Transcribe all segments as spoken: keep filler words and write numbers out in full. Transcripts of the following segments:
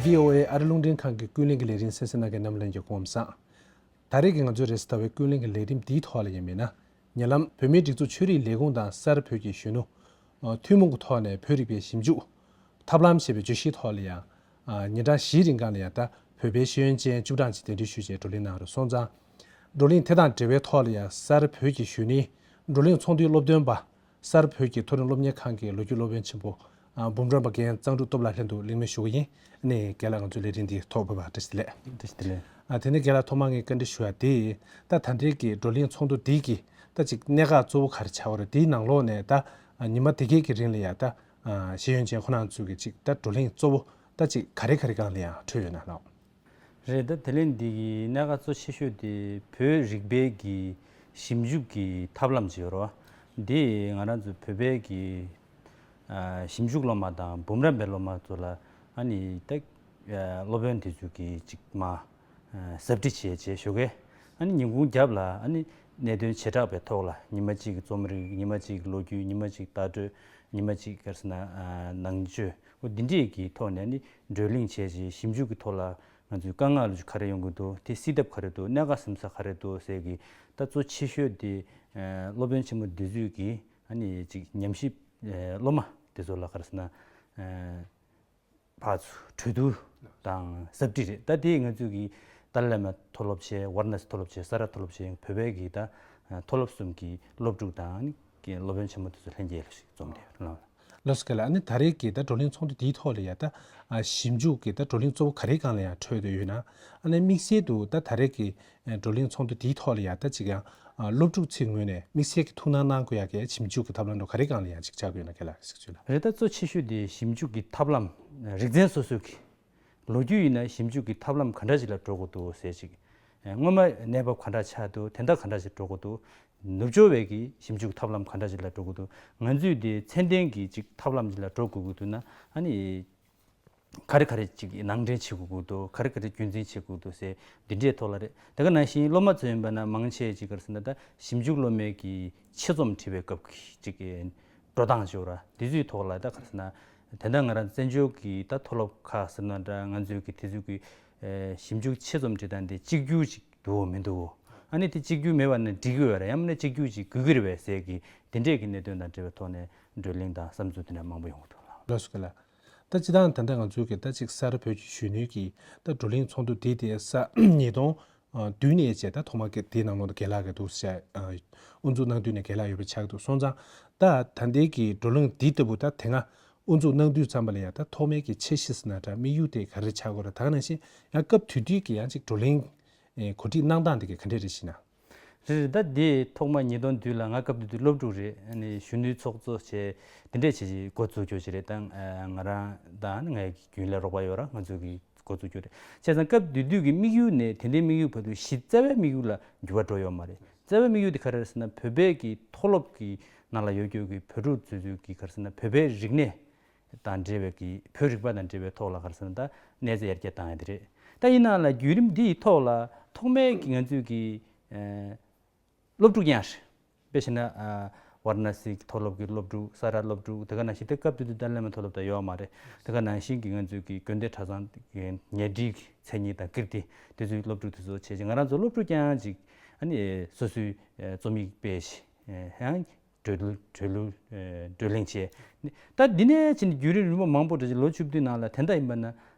ཝི་ཨོ་ཨེ་ཨ་རི་རླུང་འཕྲིན་ཁང་གི་ཀུན་གླེང་གི་ལས་རིམ་གསན་གཟིགས་གནང་མཁན་རྣམ་པ་ལྷན་རྒྱས་སྐུ་ཁམས་བཟང་། ད་རེས་ཀྱི་ང་ཚོའི་རེས་གཟའ་ཟླ་བའི་ཀུན་གླེང་གི་ལས་རིམ་འདིའི་ཐོག་ལ་ཡིན་མིན་ན། ཉེ་ལམ་བོད་མིའི་སྒྲིག་འཛུགས་ཆོས་རིག་ལས་ཁུངས་དང་གསར་བོད་ཀྱི་གཞོན་ནུ། ཨ། ཐུན་མོང་གི་ཐོག་ནས་བོད་རིག་པའི་ཞིབ་འཇུག་ཐབས་ལམ་ཞེས་པའི་བརྗོད་གཞིའི་ཐོག་ལ་ཡང་། ཨ། ཉིན་གྲངས་བཞིའི་རིང་གང་ལ་ཡང་ད་བོད་པའི་ཤེས་ཡོན་ཅན་བཅུ་གྲངས་ཅིག་གདན་འདྲེན་ཞུས་བྱས་བགྲོ་གླེང་གནང་རུ་སོང་ཙང་། བགྲོ་གླེང་དེ་དང་འབྲེལ་བའི་ཐོག་ལ་ཡང་གསར་བོད་ཀྱི་གཞོན་ནུའི་བགྲོ་གླེང་ཚོགས་འདུའི་སློབ་སྟོན་པ། གསར་བོད་ཀྱི་མཐོ་རིམ་སློབ་གཉེར་ཁང་གི་ལོ་རྒྱུས་སློབ་དཔོན་ཆེན་པོ། ཨ། འབུམ་རམས་པ་རྒན་གཙང་ཕྲུག་སྟོབས་ལགས་ལྷན་དུ་གླེང་མོལ་ཞུ་གི་ཡིན། ཨ་ནི་རྒན་ལགས་ང་ཚོའི་ལས་རིམ་འདིའི་ཐོག་ཕེབས་པར་བཀྲ་ཤིས་བདེ་ལེགས། བཀྲ་ཤིས་བདེ་ལེགས། ཨ། དེ་ནས་རྒན་ལགས་ཐོག་མར་ངས་བཀའ་འདྲི་ཞུ་ཡ་དེ། ད་ད་ལྟའི་གི་བགྲོ་གླེང་ཚོགས་འདུ་འདི་གི་ད་ཅིག་གནད་འགག་གཙོ་བོ་ག་རེ་ཆགས་ཡོད་རེད། དེའི་ནང་ལོགས་ནས་ད་ཉི་མ་དེ་གའི་གི་རིང་ལ་ཡ་ད་ཤེས་ཡོན་ཅན་ཁོ་རང་ཚོས་གི་ཅིག་ད་བགྲོ་གླེང་གཙོ་བོ་ད་ཅིག་ག་རེ་ག་རེ་སྒང་ལ་ཡང་འཕྲོད་ཡོད་ན་ལགས། རེད། ད་བགྲོ་གླེང་འདི་གི་གནད་འགག་གཙོ་ཆེ་ཤོས་དེ་བོད་རིག་པའི་གི་ཞིབ་འཇུག་གི་ཐབས་ལམ་ཅིག་ཡོད་རེད་བ། འདི་ང་རང་ཚོ་བོད་པའི་གི་ཨ། ཞིབ་འཇུག་སློབ་མ་དང་འབུམ་རམས་པའི་སློབ་མ་ཚོ་ལ་ཨ་ནི་ད་ཨ། སློབ་དཔོན་དེ་ཚོས་གི་ཅིག་མ་ཨ། ཟབ་ཁྲིད་བྱས་བྱས་ཞོགས་ཀས། ཨ་ནི་ཉིན་གུང་རྒྱབ་ལ་ཨ་ནི་གནད་དོན་བྱེ་བྲག་པའི་ཐོག་ལ་ཉི་མ་གཅིག་གི་རྩོམ་རིག་ཉི་མ་གཅིག་གི་ལོ་རྒྱུས། ཉི་མ་གཅིག་ལྟ་གྲུབ། ཉི་མ་གཅིག་ག་རེ་ཟེར་ན་ཨ། ནང་ཆོས། འོ་འདི་འདྲས་ཀྱི་ཐོག་ནས་ནི་བགྲོ་གླེང་བྱས་རྗེས་ཞིབ་འཇུག་གི་ཐོག་ལ་ང་ཚོའི་དཀའ་ངལ་ལུགས་ག་རེ་ཡོང་གི་འདུག་དེ་སེལ་ཐབས་ག་རེ་འདུག་གནད་འགག་ཟིན་ས་ག་རེ་འདུག་ཟེར་གི་ད་གཙོ་ཆེ་ཤོས་དེ་ཨ། སློབ་དཔོན་ཆེན་མོ་འདི་ཚོས་ཀྱི་ཨ་ནི་ཅིག་ཉམས་ཞིབ་ཨ། སློབ་མ་དེ་ཚོ་ལ་ག་རེ་ཟེར་ན་ཨ། ཕར་ཚུར་གྲོས་བསྡུར་དང་ཟབ་ཁྲིད་རེད། ད་དེ་ང་ཚོས་ཀྱི་ཏཱ་ལའི་བླ་མ་མཐོ་སློབ་བྱས། ཝཱ་ར་ཎ་སི་མཐོ་སློབ་བྱས། ས་ར་མཐོ་སློབ་བྱས། བོད་པའི་གི་ད་མཐོ་སློབ་གསུམ་གྱི་སློབ་ཕྲུག་དང་ནི་སློབ་དཔོན་ཆེན་མོ་དེ་ཚོ་ལྷན་རྒྱས་ལ་ཞིག་འཛོམས་ཏེ་ལགས། ལགས་སོ། རྒན་ལགས། ཨ་ནི་ད་རེས་ཀྱི་ད་བགྲོ་གླེང་ཚོགས་འདུ་དེའི་ཐོག་ལ་ཡ་ད་ཞིབ་འཇུག་གི་ད་བགྲོ་གླེང་གཙོ་བོ་ག་རེ་སྒང་ལ་ཡང་འཕྲོད་བསྡད་ཡོད་ན། ཨ་ནི་དམིགས་བསལ་དུ་ད་ད་རེས་ཀྱི་བགྲོ་གླེང་ཚོགས་འདུ་དེའི་ཐོག་ལ་ཡ་ད་ཅིག་ཡང་སློབ་ཕྲུག་ཚོའི་ངོས་ནས་དམིགས་བསལ་གྱི་ཐུགས་སྣང་གནང་དགོས་ཡ་གི་ཞིབ་འཇུག་གི་ཐབས་ལམ་འདྲ་ག་རེ་སྒང་ལ་ཡང་ཅིག་ཆགས་ཀྱི་ཡོད་ན་རྒན་ལགས་གཟིགས་ཚུལ་ལ། རེད། ད་གཙོ་ཆེ་ཤོས་དེ་ཞིབ་འཇུག་གི་ཐབས་ལམ་རིག་ཚན་སོ་སོའི་གི་ལོ་རྒྱུས་ཡིན་ན་ཞིབ་འཇུག་གི་ཐབས་ལམ་ག་འདྲ་ཞིག་ལ་འགྲོ་དགོས་འདུག་ཟེར་ཅིག་སྔོན་མ་གནས་བབ་ག་འདྲ་ཆགས་འདུག་དེ་འདྲ་ག་འདྲ་ཞིག་འགྲོ་དགོས་འདུག་ནུབ་ཕྱོགས་པའི་གི་ཞིབ་འཇུག་ཐབས་ལམ་ག་འདྲ་ཞིག་ལ་འགྲོ་དགོས་འདུག་ང་ཚོས་དེ་ཚད་ལྡན་གྱི་ཅིག་ཐབས་ལམ་ཞིག་ལ་འགྲོ་དགོས་ཀྱི་འདུག་ན། ཨ་ནི་ག་རེ་ག་རེ་ཅིག་ནང་འདྲེན་བྱེད་དགོས་ཀྱི་འདུག་ག་རེ་ག་རེ་རྒྱུན་འཛིན་བྱེད་དགོས་ཀྱི་འདུག་ཟེར་འདི་འདྲའི་ཐོག་ལ་རེད། དེ་ག་ནང་བཞིན་སློབ་མ་ཚོ་ཡིན་པ་ན་མང་ཆེ་ཅིག་ག་རེ་ཟེར་ན་ད་ཞིབ་འཇུག་སློབ་མའི་གི་ཆེད་རྩོམ་བྲིས་པའི་སྐབས་ཀྱི་ཅིག་འགྲོ་སྟངས་ཅིག་ཡོད་ར། དེ་ཚོའི་ཐོག་ལ་ད་ག་རེ་ཟེར་ན་དེ་འདྲ་ང་རང་བཙན་བྱོལ་གྱི་ད་མཐོ་སློབ་ཁག་ཟེར་ན་འདྲ། ང་ཚོའི་གི་དེ་ཚོའི་གི་ཨེ་ཞིབ་འཇུག་ཆེད་རྩོམ་བྲིས་སྟངས་དེ་གཅིག་གྱུར་ཅིག་འདུག་མི་འདུག་ཨ་ནི་དེ་གཅིག་གྱུར་མེད་པ་ན་འགྲིག་གི་ཡོད་རེད། ཡང་མིན་ན་གཅིག་གྱུར་ཅིག་དགོས་ཀྱི་རེད་པས་ཟེར་གི་དེ་འདྲས་ཀྱི་གནད་དོན་དང་འབྲེལ་བའི་ཐོག་ནས་བགྲོ་གླེང་དང་བསམ་ཚུལ་དེ་འདྲ་མང་པོ་ཡོང་གི་འདུག་ལགས། ལགས་སོ། རྒན་ལགས། ད་སྤྱིར་བཏང་ད་ལྟ་ང་ཚོའི་གི་ད་ཅིག་གསར་བོད་ཀྱི་གཞོན་ནུའི་གི་ད་བགྲོ་གླེང་ཚོགས་འདུ་དེ་དེ་ས་ཉིས་སྟོང་བདུན་ནས་བྱས་ད་ཐོག་མ་གི་དེའི་ནང་ལོགས་ད་རྒན་ལགས་ཀྱི་འདུག་ཟེར། དབུ་འཛུགས་གནང་དུས་ནས་རྒན་ལགས་ཡོད་པ་ཆགས་འདུག་སོང་ཙང་། ད་ད་ལྟའི་གི་བགྲོ་གླེང་འདི་ལྟ་བུ་ད་དེ་སྔ་དབུ་འཛུགས་གནང་དུས་ཙམ་པ་ལ་ཡང་ད་ཐོག་མའི་གི་འཆར་གཞི་ཟེར་ན་འདྲ། དམིགས་ཡུལ་དེ་ག་རེ་ཆགས་ཀྱི་ཡོད་རེད། ད་ག་ནང་བཞིན་ཡང་སྐབས་དེ་དུས་ཀྱི་ཡང་ཅིག་བགྲོ་གླེང་ཨེ་གོ་སྒྲིག་གནང་སྟངས་དེ་ག་འདྲས་རེད་ཞུས་ན། རེད་རེད། ད་དེ་ཐོག་མ་ཉིས་སྟོང་བདུན་ལ་ང་སྐབས་དེ་དུས་སློབ་ཕྲུག་རེད། ཨ་ནི་གཞོན་ནུའི་ཚོགས་གཙོ་བྱས་དེ་འདྲས་བྱས་བྱས་འགོ་བཙུགས་རྒྱུ་ཞིག་རེད། ད་ཨ་ང་རང་དང་ཨ་ནི་ངའི་རྒྱུན་ལས་རོགས་པ་ཡོད་ར། ང་ཚོ་གི་འགོ་བཙུགས་རྒྱུ་རེད། བྱས་ཙང་སྐབས་དེ་དུས་ཀྱི་དམིགས་ཡུལ་ནས་དེ་འདྲའི་དམིགས་ཡུལ་བར་དུ་གཞི་རྩ་བའི་དམིགས་ཡུལ་ལ་འགྱུར་བ་འགྲོ་ཡོད་མ་རེད། རྩ་བའི་དམིགས་ཡུལ་དེ་ག་རེ་རེད་ཟེར་ན་བོད་པའི་གི་མཐོ་སློབ་ཀྱི་ནང་ལ་ཡོད་རྒྱུ་གི་བོད་ཕྲུག་ཚོ་ཚོ་གི་ག་རེ་ཟེར་ན་བོད་པའི་རིག་གནས་དང་འབྲེལ་བའི་གི་བོད་རིག་པ་དང་འབྲེལ་བའི་ཐོག་ལ་ག་རེ་ཟེར་ན་ད་གནས་ཚད་ཡར་རྒྱས་བཏང་ཡ་དེ་རེད། ད་ཡིན་ནའང་ལ་བརྒྱུད་རིམ་འདི་ཡི་ཐོག་ལ་ཐོག་མའི་གི་ང་ཚོས་གི་ཨ་སློབ་ཕྲུག་རྐྱང་རེད། དཔེ་བྱས་ན་ཨ་ཝཱ་ར་ཎ་སི་མཐོ་སློབ་ཀྱི་སློབ་ཕྲུག། ས་ར་སློབ་ཕྲུག། དེ་ག་ནང་བཞིན་དེ་སྐབས་དེ་དུས་ཏཱ་ལའི་བླ་མ་མཐོ་སློབ་དང་ཡོད་མ་རེད། དེ་ག་ནང་བཞིན་གི་ང་ཚོས་གི་དགོན་སྡེ་གྲྭ་ཚང་གི་ཉེ་འབྲེལ་གྱི་མཚན་ཉིད་དང་ཀིརྟི་དེ་ཚོའི་སློབ་ཕྲུག་དེ་ཚོ་བྱས་ཅིག་ང་རང་ཚོ་སློབ་ཕྲུག་རྐྱང་ཅིག་ཨ་ནི་སོ་སོའི་རྩོམ་ཡིག་སྤེལ་ཞིང་ཡང་བགྲོ་གླེང་བགྲོ་གླེང་བགྲོ་གླེང་བྱས། ད་འདི་ནས་ཕྱིན་བརྒྱུད་རིམ་རིམ་པ་མང་པོ་འདྲ་ཞིག་ལོ་བཅུ་བདུན་ནང་ལ་དེ་འདྲ་ཡིན་པ་ན་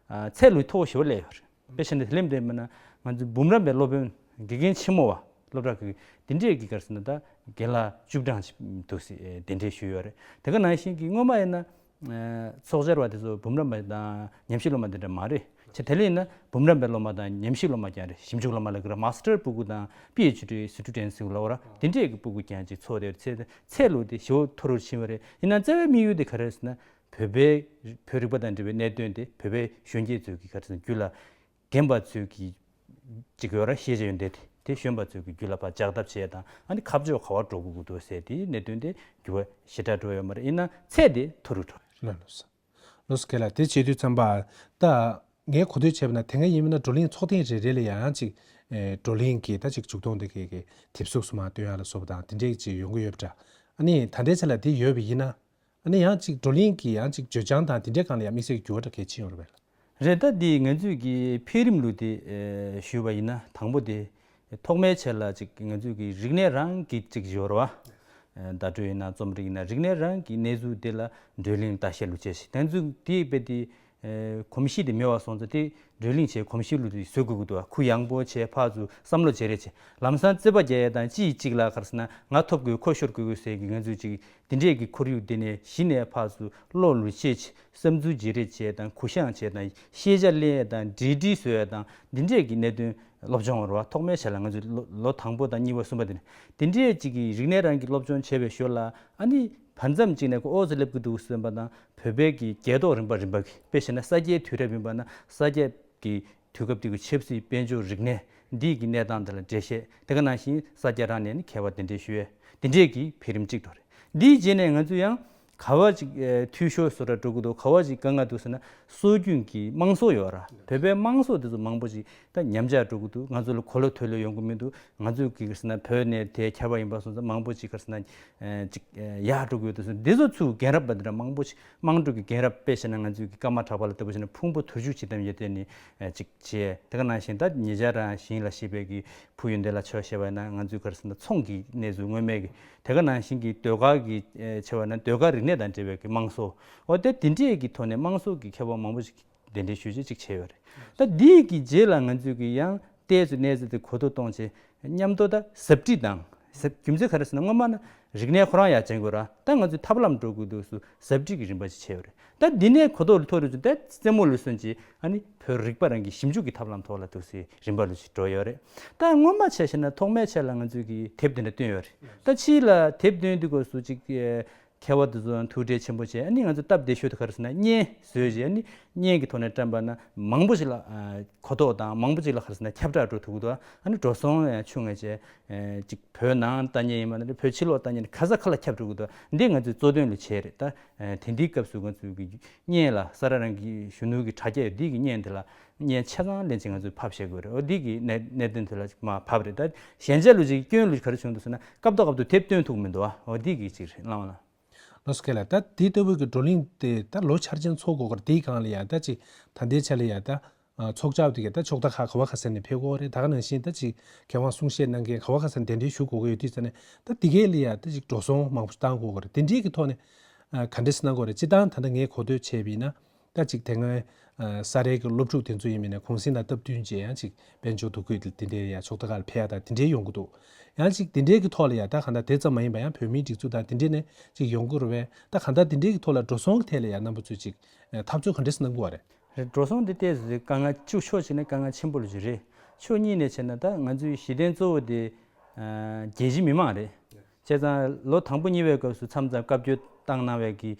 ཚད་ལོ་མཐོ་པོ་ཞེ་པོ་སླེབས་ཡོད་རེད། དཔེ་བྱས་ན་དེ་ལས་འདས་པ་ན་ང་ཚོའི་འབུམ་རམས་པའི་སློབ་དཔོན་དགེ་རྒན་ཆེན་མོ་བ་སློབ་གྲྭ་གི་དེ་འདྲས་ཀྱི་ག་རེ་ཟེར་ན་ད་རྒན་ལགས་བཅུ་གྲངས་ཤིག་འདུག་ཟེར་གདན་འདྲེན་ཞུས་ཡོད་རེད། དེ་ག་ནང་བཞིན་གྱི་སྔོན་མ་ཡིན་ན། ཚོགས་བཅར་བ་དེ་ཚོ་འབུམ་རམས་པ་དང་ཉམས་ཞིབ་སློབ་མ་དེ་འདྲ་མ་རེད། ཆེ་དེ་ལས་ཡིན་ན་འབུམ་རམས་པའི་སློབ་མ་དང་ཉམས་ཞིབ་སློབ་མ་ཀྱང་རེད། ཞིབ་འཇུག་སློབ་མ་ལ་གི་ར་མཱ་སི་ཊར་ཕྲུ་གུ་དང་པི་ཨེཆ་ཌི་སི་ཊུ་ཌེན་སི་ལ་བ་ར་དེ་འདྲས་ཀྱི་ཕྲུ་གུ་ཀྱང་ཅིག་ཚོགས་དེ་ཚད་ཚད་ལོ་དེ་ཞེ་པོ་མཐོ་རུ་ཕྱིན་པ་རེད། ཡིན་ན་རྩ་བའི་དམིགས་ཡུལ་དེ་ག་རེ་རེད་ཟེར་ན་བོད་པའི་བོད་རིག་པ་དང་འབྲེལ་བའི་གནད་དོན་དེ་བོད་པའི་གཞོན་སྐྱེས་ཚོས་ཀྱི་ག་རེ་ཟེར་ན་རྒྱུད་ལ་རྒན་པ་ཚོས་ཀྱི་ཅིག་ཡོད་ར་ཤེས་བྱ་ཡོན་ཏན་དེ་དེ་གཞོན་པ་ཚོས་ཀྱི་རྒྱུད་ལ་ཕར་འཇགས་ཐབས་བྱས་དང་ཨ་ནི་ཁ་ཕྱོགས་ག་བར་འགྲོ་དགོས་ཀྱི་འདུག་ཟེར་དེའི་གནད་དོན་དེ་འགྱུར་བ་ཞེ་དྲག་འགྲོ་ཡོད་མ་རེད། ཡིན་ན་ཚད་དེ་མཐོ་རུ་འགྲོ་ཡོད། ལགས་སོ། ལགས་སོ། རྒན་ལགས་དེ་བྱེད་དུས་ཙམ་པ་ད་ངས་གོ་ཐོས་བྱས་པ་ན་དེ་སྔ་ཡིན་མིན་ན་བགྲོ་གླེང་ཚོགས་ཐེངས་རེ་རེ་ལ་ཡང་ཅིག་ཨེ་བགྲོ་གླེང་གི་ད་ཅིག་མཇུག་སྡོམ་དེ་གའི་གི་དེབ་གཟུགས་སུ་མ་སྟོན་ཡ་ལ་སོགས་པ་དང་དེ་འདྲས་ཅིག་ཡོང་གི་ཡོད་པ་འདྲ། ཨ་ནི་ད་ལྟའི་ཆ་ལ་དེ་ཡོད་པ་ཡིན་ན། ཨ་ནི་ཡང་ཅིག་བགྲོ་གླེང་གི་ཡང་ཅིག་བརྗོད་བྱང་དང་དེ་འདྲའི་སྒང་ལ་ཡང་དམིགས་བསལ་གྱི་འགྱུར་བ་འདྲ་གལ་ཆེན་ཡོད་རེད་པས་ལགས། རེད། ད་འདི་ང་ཚོས་ཀྱི་འཕེལ་རིམ་ལུགས་དེ་ཨེ་ཞུས་པ་ཡིན་ན། དང་པོ་དེ་ཐོག་མའི་ཆ་ལ་ཅིག་ང་ཚོས་ཀྱི་རིག་གནས་རང་གི་ཅིག་ཞོར་བ། ཨེ་བརྡ་སྤྲོད་ཡིན་ན་རྩོམ་རིག་ཡིན་ན་རིག་གནས་རང་གི་གནས་ཚུལ་དེ་ལ་བགྲོ་གླེང་ལྟ་བཤལ་ལུགས་བྱས་ཤིག། ད་ཚོ་དེ་རྦད་དེ་ཨེ་གོམས་གཤིས་དེ་མེད་པ་སོང་ཙང་དེ་བགྲོ་གླེང་བྱས་གོམས་གཤིས་ལུགས་དེ་བཟོ་དགོས་ཀྱི་འདུག། གུ་ཡངས་པོ་བྱས་ཕར་ཚུར་བསམ་བློ་བརྗེ་རེས་བྱས། ལམ་སང་རྩོད་པ་རྒྱག་ཡས་དང་གཅིག་གིས་གཅིག་ལ་ག་རེ་ཟེར་ན་ང་ཐོབ་དགོས་ཁོ་ཤོར་དགོས་ཟེར་གི་ང་ཚོས་ཅིག་དེ་འདྲས་ཀྱི་ཁོར་ཡུག་དེ་ནས་གཞི་ནས་ཕར་ཚུར་བློ་ལུ་ཤེས་བྱས་བསམ་ཚུལ་བརྗེ་རེས་བྱས་དང་གུ་བཤངས་བྱས་དང་ཤེས་བྱ་ལེན་ཡས་དང་འབྲེལ་འདྲིས་བཟོ་ཡས་དང་འདི་འདྲས་ཀྱི་གནད་དོན་སློབ་སྦྱོང་རེད་བ། ཐོག་མའི་ཆ་ལ་ང་ཚོས་ལོ་ལོ་དང་པོ་དང་གཉིས་པ་གསུམ་པ་དེ་ནས་དེ་འདྲས་ཅིག་གི་རིག་གནས་རང་གི་སློབ་སྦྱོང་བྱས་པའི་ཞོར་ལ། ཨ་ནི་བར་མཚམས་ཅིག་ནས་ཁོ་ཨོ་ཙི་སླེབས་ཀྱི་འདུག་བསམ་པ་དང་བོད་པའི་གི་རྒྱལ་ཐོག་རིམ་པ་རིམ་པ་གི་དཔེ་བྱས་ན་ས་སྐྱའི་དུས་རབས་ཡིན་པ་ན་ས་སྐྱ་གི་དུས་སྐབས་དེ་གི་ཆབ་སྲིད་དཔལ་འབྱོར་རིག་གནས་འདི་གི་གནས་སྟངས་དེ་ལ་འགྲེལ་བཤད། དེ་ག་ནང་བཞིན་ས་སྐྱ་རང་ནས་ནི་མཁས་པ་གདན་འདྲེན་ཞུ་ཡས་དེ་འདྲས་ཀྱི་འཕེལ་རིམ་གཅིག་འགྲོ་རེད། འདིའི་རྗེས་ནས་ང་ཚོ་ཡང་ག་བ་ཅིག་ཨེ་འཐུས་ཤོར་བཟོ་འདྲ་འགྲོ་གི་འདུག། ག་བ་ཅིག་དཀའ་ངལ་འདུག་ཟེར་ན་སྲོལ་རྒྱུན་གྱི་དམངས་སྲོལ་ཡོད་ར། བོད་པའི་དམངས་སྲོལ་དེ་ཚོ་མང་པོ་ཅིག་ད་ཉམས་ཆག་འགྲོ་གི་འདུག། ང་ཚོ་ལ་གོ་ལ་ཐོས་ལོ་ཡོང་གི་མི་འདུག། ང་ཚོ་གི་ག་རེ་ཟེར་ན་བོད་ནས་དེ་ཁྱབ་པ་ཡིན་པ་སོང་ཙང་མང་པོ་ཅིག་ག་རེ་ཟེར་ན་ཨེ་ཅིག་ཨེ་ཡག་འགྲོ་གི་ཡོད་འདུག་ཟེར། འདི་ཚོ་ཚུར་རྒན་རབས་པ་འདི་འདྲ་མང་པོ་ཅིག་དམངས་ཁྲོད་ཀྱི་རྒན་རབས་དཔེ་བྱས་ན་ང་ཚོའི་གི་ཀརྨ་གྲགས་པ་ལ་ལྟ་བུ་བྱས་ན་ཕུང་པོ་དུར་འཇུག་བྱེད་དམ་ཡོད་དེ་ནི་ཨེ་ཅིག་བྱས། དེ་ག་ནང་བཞིན་ད་ཉེ་ཆར་རང་ཞིང་ལ་གཤེགས་པའི་གི་བུ་ཡོན་ཏན་ལ་ཆོས་བཤད་པ་ཡིན་ན་ང་ཚོའི་ག་རེ་ཟེར་ན་ཚོང་གི་གནས་ཚུལ་སྔོན་མའི་གི། དེ་ག་ནང་བཞིན་གྱི་ཟློས་གར་གྱི་ཨེ་ཆེ་བ་ན་ཟློས་གར་རིག་གནས་དང་འབྲེལ་བའི་གི་དམངས་སྲོལ། འོ་དེ་དེ་འདྲས་ཀྱི་ཐོག་ནས་དམངས་སྲོལ་གྱི་མཁས་པ་མང་པོ་ཞིག་གདན་འདྲེན་ཞུ་རྒྱུ་ཅིག་བྱས་ཡོད་རེད། ད་འདིའི་གི་རྗེས་ལ་ང་ཚོས་གི་ཡང་ལྟས་ཚུལ་གནས་ཚུལ་དེ་གོ་རྟོགས་གཏོང་བྱེད་མཉམ་དུ་ད་ཟབ་ཁྲིད་དང་ཟབ་རྒྱུ་མཚན་ག་རེ་ཟེར་ན་སྔོན་མ་ན་རིག་གནས་ཁོ་རང་ཡར་སྦྱང་དགོས་ར། ད་ང་ཚོས་ཐབས་ལམ་འགྲོ་དགོས་འདུག་སུ་ཟབ་ཁྲིད་ཀྱི་རིམ་པ་ཅིག་བྱས་ཡོད་རེད། ད་འདི་ནས་གོ་རྟོགས་ལ་ཐོག་རེ་ཚུ་ད་རྩེད་མོ་ལུས་སོན་གྱི་ཨ་ནི་བོད་རིག་པ་རང་གི་ཞིབ་འཇུག་གི་ཐབས་ལམ་ཐོག་ལ་འདུག་སའི་རིམ་པ་ལུས་ཤིག་འགྲོ་ཡོད་རེད། ད་སྔོན་མ་ཆ་བཞག་ན་ཐོག་མའི་ཆ་ལ་ང་ཚོས་ཀྱི་དེབ་དེ་འདྲ་བཏོན་ཡོད་རེད། ད་ཕྱིས་ལ་དེབ་བཏོན་དུས་སྐབས་སུ་ཅིག་ཨེ་མཁས་པ་དེ་ཚོ་ཐུགས་ཁྲལ་ཆེན་པོ་བྱས། ཨ་ནི་ང་ཚོ་སྟབས་བདེ་ཤོས་དེ་ག་རེ་ཟེར་ན་བརྙན་བཟོས་བྱས་ཨ་ནི་བརྙན་གྱི་ཐོག་ནས་བཀྲམ་པ་ན་མང་པོ་ཞིག་ལ་ཨ་གོ་རྟོགས་དང་མང་པོ་ཅིག་ལ་ག་རེ་ཟེར་ན་ཁྱབ་བསྒྲགས་འགྲོ་ཐུབ་ཀྱི་འདུག། ཨ་ནི་འགྲོ་སོང་ཡང་ཆུང་ངེས་བྱས། ཨེ་ཅིག་བོད་ནང་ལྟ་མཁན་ཡིན་པ་ན་བོད་ཕྱི་ལོགས་ལྟ་མཁན་ག་ས་ག་ལ་ཁྱབ་འགྲོ་གི་འདུག། འདི་ང་ཚོས་གཙོ་དོན་ལ་བྱས་རེད། ད་ཨེ་དེ་འདིའི་སྐབས་སུ་ང་ཚོས་ཀྱི་བརྙན་ལ་ས་ར་རང་གི་གཞོན་ནུ་གི་དྲ་རྒྱ་ཡོད་འདི་གི་བརྙན་དེ་ལ་བརྙན་ཆ་ཚང་ལེན་ཅིག་ང་ཚོས་ཕབ་བཞག་དགོས་རེད། འོ་འདི་གི་གནད་གནད་དོན་དེ་ལ་ཅིག་མར་ཕབ་རེད། ད་གཞན་ཆ་ལུ་ཅིག་སྐྱོན་ལུ་ག་རེ་བྱུང་འདུག་ཟེར་ན་སྐབས་ཐོག་སྐབས་ཐོག་དེབ་བཏོན་ཐུབ་མི་འདུག། ཨ་འོ་འདི་གི་ཅིག་རེད་བླང་བ་ལ། ལགས་སོ་ཁེ་ལ། ད་དེ་ལྟ་བུའི་གི་བགྲོ་གླེང་དེ་ད་ལོ་འཆར་ཅན་ཚོགས་དགོས་གི་རེད། དེའི་སྒང་ལ་ཡང་ད་ཅིག་ད་ལྟའི་ཆ་ལ་ཡང་ད། ཚོགས་བཅར་དེ་གས་ད་ཕྱོགས་མཐའ་ཁག་ག་བ་ག་ས་ནས་ཕེབས་དགོས་རེད། ད་ག་ནང་བཞིན་ད་ཅིག་མཁས་དབང་གསུང་བཤད་གནང་མཁན་ག་བ་ག་ས་ནས་གདན་འདྲེན་ཞུ་དགོས་ཀྱི་ཡོད་དུས་ཙ་ནས་ད་དེ་གས་ལ་ཡ་ད་ཅིག་འགྲོ་སོང་མང་པོ་བཏང་དགོས་ཀྱི་རེད། དེ་འདྲའི་གི་ཐོག་ནས་ག་འདྲས་གནང་དགོས་རེད། སྤྱིར་བཏང་ད་ལྟ་ངས་གོ་ཐོས་བྱས་པ་ཡིན་ན་ད་ཅིག་དེ་སྔའི་ས་རའི་གི་སློབ་ཕྲུག་དེ་ཚོ་ཡིན་མིན་ནས་གུང་སེང་དང་སྟབས་བསྟུན་བྱས་ཡང་ཅིག་དཔལ་འབྱོར་འདུ་འགོད་དེ་འདྲའི་ཡ་ཕྱོགས་མཐའ་ཁག་ལ་ཕེབས་ཡ་དང་དེ་འདྲའི་ཡོང་གི་འདུག། ཡང་ཅིག་དེ་འདྲའི་གི་ཐོག་ལ་ཡ་ད་གང་ལྟར་དེ་ཙམ་མ་ཡིན་པ་ཡང་བོད་མིའི་སྒྲིག་འཛུགས་དང་དེ་འདྲའི་ནས་ཅིག་ཡོང་གི་རེད་པས། ད་གང་ལྟར་དེ་འདྲའི་གི་ཐོག་ལ་འགྲོ་སོང་གི་ཐད་ལ་ཡ་རྣམ་པ་ཚོས་ཅིག་འཐབ་རྩོད་ག་འདྲས་གནང་དགོས་རེད། རེད། འགྲོ་སོང་འདི་ཏོག་ཙམ་དཀའ་ངལ་ཕྱོགས་གཅིག་ནས་དཀའ་ངལ་ཆེན་པོ་ལོས་ཅིག་རེད། ཕྱོགས་གཉིས་ནས་བྱས་ན་ད་ང་ཚོའི་གཞི་རྟེན་གཙོ་བོ་དེ་རྒྱལ་སྤྱིའི་མི་མང་རེད། བྱས་ཙང་ལོ་དང་པོ་གཉིས་པའི་སྐབས་སུ་མཚམས་མཚམས་བཀའ་བཀྱོན་བཏང་གནང་བའི་གི་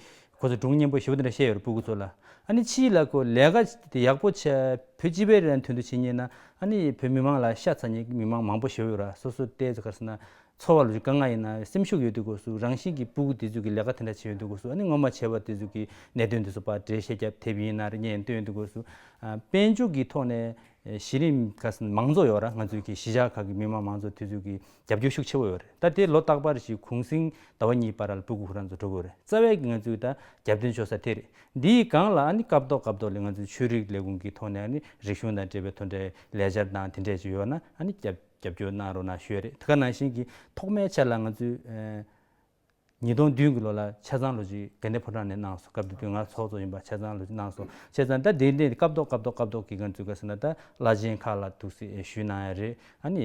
ཁོ་ཚོ་སྒྲུང་སྙན་པོ་ཞེ་པོ་དེ་འདྲ་བཤད་ཡོད་རེད་སྤུ་གུ་ཚོ་ལ། ཨ་ནི་ཕྱིས་ལ་ཁོ་ལས་ཀ་དེ་ཡག་པོ་བྱས་བོད་སྤྱི་པའི་རང་དོན་དུ་བྱེད་མཁན་ན་ཨ་ནི་བོད་མི་མང་ལ་ཤ་ཚ་མཁན་གི་མི་མང་མང་པོ་ཞེ་པོ་ཡོད་ར། སོ་སོ་ཏོག་ཙམ་ག་རེ་ཟེར་ན། འཚོ་བ་ལོས་ཅིག་དཀའ་ངལ་ཡིན་ན་སེམས་ཤུགས་ཡོད་དུས་སྐབས་སུ་རང་བཞིན་གྱིས་སྤུ་གུ་དེ་ཚོ་གི་ལས་ཀ་དེ་འདྲ་བྱེད་ཡོང་དུས་སྐབས་སུ་ཨ་ནི་སྔོན་མ་བྱས་པ་དེ་ཚོ་གི་གནད་དོན་དེ་ཚོ་ཕར་འགྲེལ་བཤད་རྒྱབ་དེབ་ཡིན་ན་རེད་བརྙན་སྟོན་ཡོང་དུས་སྐབས་སུ་ཨ་དཔལ་འབྱོར་གྱི་ཐོག་ནས་ཨེ་གཞི་རིམ་ག་ས་མང་ཚོགས་ཡོད་ར། ང་ཚོའི་གི་གཞིས་ཆགས་ཁག་གི་མི་མང་མང་ཚོགས་དེ་ཚོ་གི་རྒྱབ་སྐྱོར་ཤུགས་ཆེ་བོ་ཡོད་རེད། ད་དེ་ལོ་རྟག་པར་ཞིག་གུང་སེང་ཟླ་བ་གཉིས་བར་ལ་སྤུ་གུ་ཁོ་རང་ཚོ་འགྲོ་དགོས་རེད། རྩ་བའི་གི་ང་ཚོའི་ད་རྒྱབ་རྟེན་ཆོག་ས་དེ་རེད། འདིའི་སྒང་ལ་ཨ་ནི་སྐབས་ཐོག་སྐབས་ཐོག་ལ་ང་ཚོའི་ཆོས་རིག་ལས་ཁུངས་ཀྱི་ཐོག་ནས་ཨ་ནི་རིག་གཞུང་དང་འབྲེལ་བའི་ཐོག་འབྲེལ་ལས་འཆར་དང་དེ་འདྲས་ཅིག་ཡོད་ན་ཨ་ནི་རྒྱབ་རྒྱབ་སྐྱོར་གནང་རོགས་གནང་ཞུ་ཡ་རེད། དེ་ག་ནང་བཞིན་གྱི་ཐོག་མའི་ཆ་ལ་ང་ཚོས་ཨེ་ཉིས་སྟོང་བདུན་གྱི་ལོ་ལ་ཆ་ཚང་ལོ་ཅིག་དགའ་ལྡན་ཕོ་བྲང་ནས་གནང་སོང་། སྐབས་དེ་དུས་ང་ཚོགས་གཙོ་ཡིན་པ་ཆ་ཚང་ལོ་ཅིག་གནང་སོང་། བྱས་ཙང་ད་དེ་འདྲའི་སྐབས་ཐོག་སྐབས་ཐོག་སྐབས་ཐོག་གི་ང་ཚོས་ག་རེ་ཟེར་ན་ད་བླ་ཆེན་ཁག་ལ་ཐུགས་སྲས་ཞུས་གནང་ཡ་རེད། ཨ་ནི་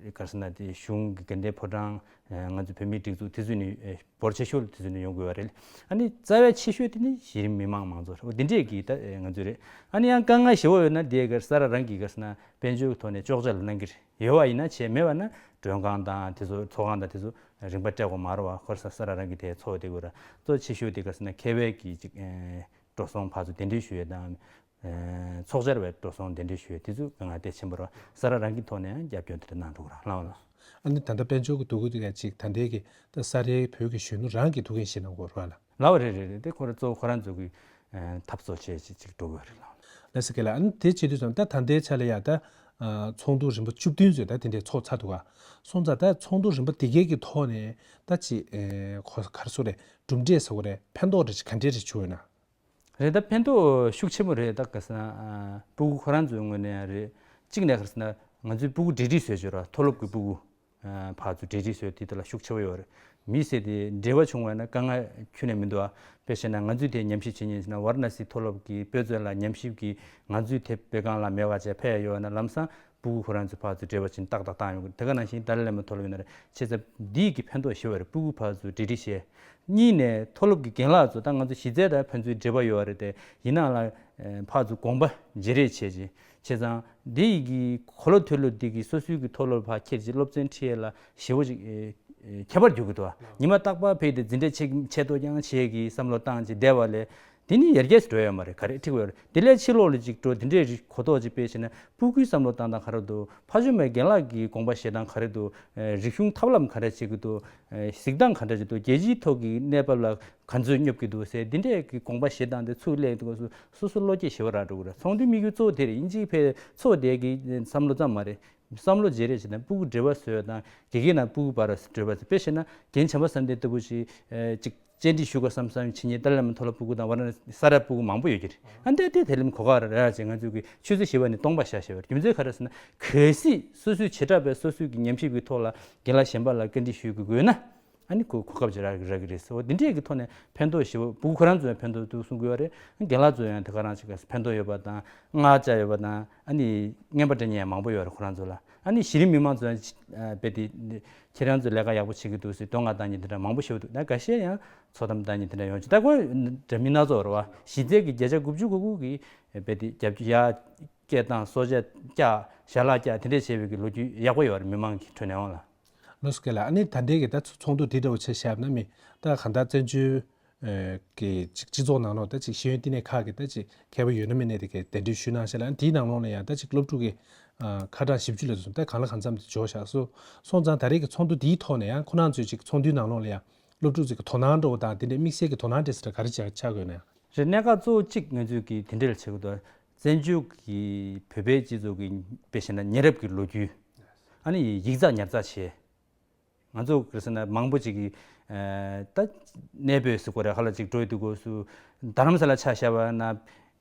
ག་རེ་ཟེར་ན་དེ་གཞུང་གི་དགའ་ལྡན་ཕོ་བྲང་ང་ཚོ་བོད་མིའི་སྒྲིག་འཛུགས་དེ་ཚོ་ནས་འབོར་ཆེ་ཤོས་དེ་ཚོ་ནས་ཡོང་དགོས་པ་རེད། ཨ་ནི་རྩ་བའི་ཆེ་ཤོས་དེ་ནི་གཞི་རིམ་མི་མང་མང་ཚོགས་རེད། འོ་དེ་འདྲས་ཀྱི་ད་ང་ཚོ་རེད། ཨ་ནི་ཡང་དཀའ་ངལ་ཞེ་པོ་ཡོད་ན་དེ་ག་རེ་ཟེར་ར་རང་གི་ག་རེ་ཟེར་ན་དཔལ་འབྱོར་གྱི་ཐོག་ནས་ལྕོགས་ཆ་ལ་གནང་གི་རེད། ཡོད་པ་ཡིན་ན་བྱས། མེད་པ་ན་མགྲོན་ཁང་དང་དེ་ཚོ་ཚོགས་ཁང་དང་དེ་ཚོ་རིན་པ་སྤྲད་དགོས་མ་རེད་བ། ཁོ་ར་ས་ས་ར་རང་གི་དེ་ཚོགས་དེ་དགོས་ར། གཙོ་ཆེ་ཤོས་དེ་ག་ཟེར་ན་མཁས་པའི་གི་ཅིག་ཨེ་འགྲོ་སོང་ཕར་ཚུར་གདན་འདྲེན་ཞུ་ཡས་དང་། ཨེ་ཚོགས་བཅར་བའི་འགྲོ་སོང་གདན་འདྲེན་ཞུ་ཡས་དེ་ཚོ་དཀའ་ངལ་དེ་ཆེན་པོ་རེད་བ། ས་ར་རང་གི་ཐོག་ནས་ཡང་རྒྱབ་སྐྱོར་དེ་འདྲ་གནང་འགྲོ་གི་ར་ལའོ་ལ། ཨ་ནི་ད་ལྟ་དཔལ་འབྱོར་གི་འདུ་འགོད་དེ་ག་ཅིག་ད་ལྟའི་གི་ད་ས་རའི་བོད་ཀྱི་གཞོན་ནུ་རང་གི་ཐུགས་འགན་བཞེས་གནང་དགོས་རེད་བ་ལ། ལའོ་རེད་རེད་རེད། དེ་ཁོ་ར་གཙོ་བོ་ཁོ་རང་ཚོ་གི་ཨ་འཐབ་རྩོད་བྱས་བྱས་ཅིག་འགྲོ་གི་ཡོད་རེད་ལགས། ལགས་སོ་རྒན་ལགས། ཨ་ནི་དེ་བྱེད་དུས་ཙམ་ད་ད་ལྟའི་ཆ་ལ་ཡ་ད་ཨ་ཚོགས་འདུ་རིམ་པ་བཅུ་བདུན་ཙམ་ད་དེ་འདྲའི་ཚོགས་ཚར་འདུག་ག། སོང་ཙང་ད་ཚོགས་འདུ་རིམ་པ་དེ་གའི་གི་ཐོག་ནས་ད་ཅིག་ཨེ་ཁོ་ག་རེ་ཟེར་དགོས་རེད། གྲུབ་འབྲས་ཟེར་དགོས་རེད། ཕན་ཐོགས་རེ་ཅིག་ག་འདྲས་རེ་བྱུང་ཡོད་ན། རེད། ད་ཕན་ཐོགས་ཤུགས་ཆེན་པོ་རེད། ད་ག་ཟེར་ན་ཨ་སྤུ་གུ་ཁོ་རང་ཚོའི་ངོས་ནས་ཡང་རེད། གཅིག་ནས་ག་ཟེར་ན་ང་ཚོའི་སྤུ་གུ་འབྲེལ་འདྲིས་བཟོས་བྱས་ར། མཐོ་སློབ་ཀྱི་སྤུ་གུ་ཨ་ཕར་ཚུར་འབྲེལ་འདྲིས་བཟོས་དེ་དེ་ལ་ཤུགས་ཆེ་བོ་ཡོད་རེད། མི་ཟེར་དེ་འབྲེལ་བ་བྱུང་བ་ན་དཀའ་ངལ་ཁྱོན་ནས་མི་འདུག་ཨ། དཔེ་བཤད་ན་ང་ཚོས་དེ་ཉམས་ཞིབ་བྱེད་མཁན་ཡིན་ན་ཝཱ་ར་ཎ་སི་མཐོ་སློབ་ཀྱི་དཔེ་མཛོད་ལ་ཉམས་ཞིབ་ཀྱི་ང་ཚོས་དེབ་བོད་སྒང་ལ་མེད་པ་བྱས་ཕེབས་ཡོད་ན་ལམ་སང་སྤུ་གུ་ཁོ་རང་ཚོ་ཕར་ཚུར་འབྲེལ་བ་བྱེད་ཏག་ཏག་བཏང་ཡོང་གི། དེ་ག་ནང་བཞིན་ཏཱ་ལའི་བླ་མ་མཐོ་སློབ་ཡིན་ན་རེད། བྱས་ཙང་འདིས་ཀྱི་ཕན་ཐོགས་ཞེ་པོ་རེད། སྤུ་གུ་ཕར་ཚུར་འབྲེལ་འདྲིས་བྱས། གཉིས་ནས་མཐོ་སློབ་ཀྱི་རྒན་ལགས་ཚོ་ད་ང་ཚོ་གཞི་རྩའི་ད་ཕན་ཚུན་འབྲེལ་བ་ཡོད་རེད་དེ། ཡིན་ནའང་ལ་ཕར་ཚུར་དགོངས་པ་བརྗེ་རེས་བྱས་རྗེས། བྱས་ཙང་འདི་ཡི་གི་གོ་ལོ་ཐོས་ལོ་འདི་གི་སོ་སོའི་གི་མཐོ་སློབ་ཕར་ཁྱེར་རྗེས་སློབ་ཚན་ཁྲིད་ཡས་ལ་ཞེ་པོ་ཅིག་ཨེ་ཁྱད་པར་འགྱུར་གི་འདུག་བ། ཉི་མ་རྟག་པར་ཕེབས་ཏེ་འཛིན་གྲྭ་ཆེ་ཆེ་ཏོག་རྐྱང་བྱེད་ཀྱི་བསམ་བློ་བཏང་བྱས་བསྡད་པ་ལས། དེ་ནི་ཡར་རྒྱས་སུ་འགྲོ་ཡ་མ་རེད། ག་རེ་འགྲིག་པ་ཡོད་རེད། དེ་ལས་ཕྱི་ལོགས་ལ་ཅིག་འགྲོ། དེ་འདྲའི་རིགས་གོ་རྟོགས་ཅིག་སྤེལ་བྱས་ན་སྤུ་གུའི་བསམ་བློ་བཏང་སྟངས་ག་རེ་འདུག་ཕ་ཆུང་བའི་རྒན་ལགས་ཀྱི་དགོངས་པ་བཞེས་སྟངས་ག་རེ་འདུག་ཨེ་རིག་གཞུང་ཐབས་ལམ་ག་འདྲ་བྱེད་ཀྱི་འདུག་ཨེ་གཟིགས་སྟངས་ག་འདྲ་ཅིག་འདུག་རྒྱལ་སྤྱིའི་ཐོག་གི་གནས་བབ་ལ་ག་ཚོད་སྙོབ་ཀྱི་འདུག་ཟེར། འདི་འདྲའི་གི་དགོངས་པ་བཞེས་སྟངས་དེ་ཚུར་སླེབས་དུས་སྐབས་སུ་སོ་སོ་བློ་སྐྱེད་ཞེ་པོ་རག་འགྲོ་གི་རེད། ཚོགས་འདུའི་དམིགས་ཡུལ་གཙོ་བོ་དེ་རེད། དབྱིན་ཇིའི་ཕར་ཚུར་བསྡད་ཀྱི་བསམ་བློ་ཙམ་མ་རེད། བསམ་བློ་བརྗེ་རེས་བྱེད་སྟངས། སྤུ་གུ་འབྲེལ་བ་བཟོས་དང་དགེ་རྒན་དང་སྤུ་གུ་བར་འབྲེལ་བ་བཟོས། དཔེ་བཤད་ན་རྒན་བྱམས་པ་བསམ་གཏན་ལྟ་བུ་ཞིག་ཨེ་ཅིག་བཅར་འདྲི་ཞུ་དགོས་བསམ་བསམ་བྱེད་མཁན་ཏཱ་ལའི་བླ་མ་མཐོ་སློབ་སྤུ་གུ་དང་ཝཱ་ར་ཎ་སཱ་ར་སྤུ་གུ་མང་པོ་ཡོད་ཀྱི་རེད། ཨ་འདྲ་དེ་དེ་ལམ་གོ་སྐབས་རག་ཅིག་ང་ཚོས་ཀྱི་ཆུ་ཚོད་བཞི་པ་ནས་སྟོང་པ་བཞག་བཞག་པ་རེད། རྒྱུ་མཚན་ག་རེ་ཟེར་ན་གལ་སྲིད་སོ་སོའི་བྱེ་བྲག་པའི་སོ་སོའི་གི་ཉམས་ཞིབ་ཀྱི་ཐོག་ལ་རྒན་ལགས་གཞན་པ་ལ་བཀའ་འདྲི་ཞུ་དགོས་དགོས་ན། ཨ་ནི་གོ་གོ་སྐབས་ཅིག་རག་རག་གི་རེད་ཟེར། འོ་འདི་འདྲས་ཀྱི་ཐོག་ནས་ཕན་ཐོགས་ཞེ་པོ། སྤུ་གུ་ཁོ་རང་ཚོ་ཡང་ཕན་ཐོགས་འདུག་གསུང་གི་ཡོད་རེད། རྒན་ལགས་ཚོ་ཡང་དེ་ག་རང་ཅིག་ཕན་ཐོགས་ཡོད་པ་དང་བསྔགས་བརྗོད་ཡོད་པ་དང་། ཨ་ནི་རྔན་པ་སྤྲད་མཁན་ཡང་མང་པོ་ཡོད་རེད་ཁོ་རང་ཚོ་ལ། ཨ་ནི་གཞི་རིམ་མི་མང་ཚོ་ཡང་ཅིག་ཨ་དཔེ་དེ་ཁྱེད་རང་ཚོ་ལས་ཀ་ཡག་པོ་བྱེད་ཀྱི་འདུག་ཟེར་དོ་སྣང་བཏང་མཁན་དེ་འདྲ་མང་པོ་ཞིག་འདུག་ད་འགའ་ཤས་ཡང་ཚོགས་གཏམ་བཏང་མཁན་དེ་འདྲ་ཡོང་ཅིག་ད་ཁོ་འདྲ་མི་སྣ་ཚོགས་རེད་བ། གཞི་རྩའི་གི་བརྒྱ་ཆ་དགུ་བཅུ་གོ་དགུ་གི་དཔེ་དེ་རྒྱབ་སྐྱོར་ཡར་སྐད་བཏང་། སྲོག་ཆགས་བཀྱག་ཞལ་ལག་བཀྱག་དེ་འདྲས་བྱས་པའི་གི་ལོ་རྒྱུས་ཡག་པོ་ཡོད་རེད་མི་མང་གི་ཁྲོད་ནས་འོང་ལ། ལགས་སོ་རྒན་ལགས། ཨ་ནི་ད་ལྟའི་གི་ད་ཚོགས་འདུ་འདི་འདྲ་བོ་ཆ་བཞག་ན་མི་ད་གང་ལྟར་བཙན་བྱོལ་ཨེ་གི་ཅིག་སྤྱི་ཚོགས་ནང་ལོགས་ད་ཅིག་ཤེས་ཡོན་བསྟི་གནས་ཁག་གི་ད་ཅིག་མཁས་པ་ཡོད་ན་མེད་ན་དེ་གའི་གདན་འདྲེན་ཞུས་གནང་ཤག་ལ། ཨ་ནི་དེའི་ནང་ལོགས་ལ་ཡང་ད་ཅིག་སློབ་ཕྲུག་གི་ཨ་ཁ་གྲངས་བཞི་བཅུ་ལ་སོང་ད་གང་ལ་གང་འཚམ་དེ་འབྱོར་བཞག་སོ། སོང་ཙང་ད་རེས་ཀྱི་ཚོགས་འདུ་འདིའི་ཐོག་ནས་ཡང་ཁོ་རང་ཚོའི་ཅིག་ཚོགས་འདུའི་ནང་ལོགས་ལ་ཡང་སློབ་ཕྲུག་ཚོའི་གི་དོ་སྣང་འདྲ་བོ་དང་དེ་འདྲའི་དམིགས་བསལ་གྱི་དོ་སྣང་འདྲ་ཟེར་ག་རེ་ཆགས་ཆགས་དགོས་ན་ཡང་། རེད། གནད་འགག་གཙོ་བོ་གཅིག་ང་ཚོས་ཀྱི་དེ་འདྲ་ལ་བྱེད་དགོས་འདུག་བཙན་བྱོལ་གྱི་བོད་པའི་སྤྱི་ཚོགས་ཀྱི་དཔེ་བཤད་ན་ཉེ་རབས་ཀྱི་ལོ་རྒྱུས། ཨ་ནི་ཡིག་ཚགས་ཉར་ཚགས་བྱས། ང་ཚོ་ག་རེ་ཟེར་ན་མང་པོ་ཅིག་གིས་ཨ་ད་གནས་སྤོས་ཟེར་དགོས་རེད། ཧ་ལ་ཅིག་འགྲོ་ཡི་འདུག་གོ་སུ། རྡ་རམ་ས་ལ་ཆ་བཞག་པ་ན།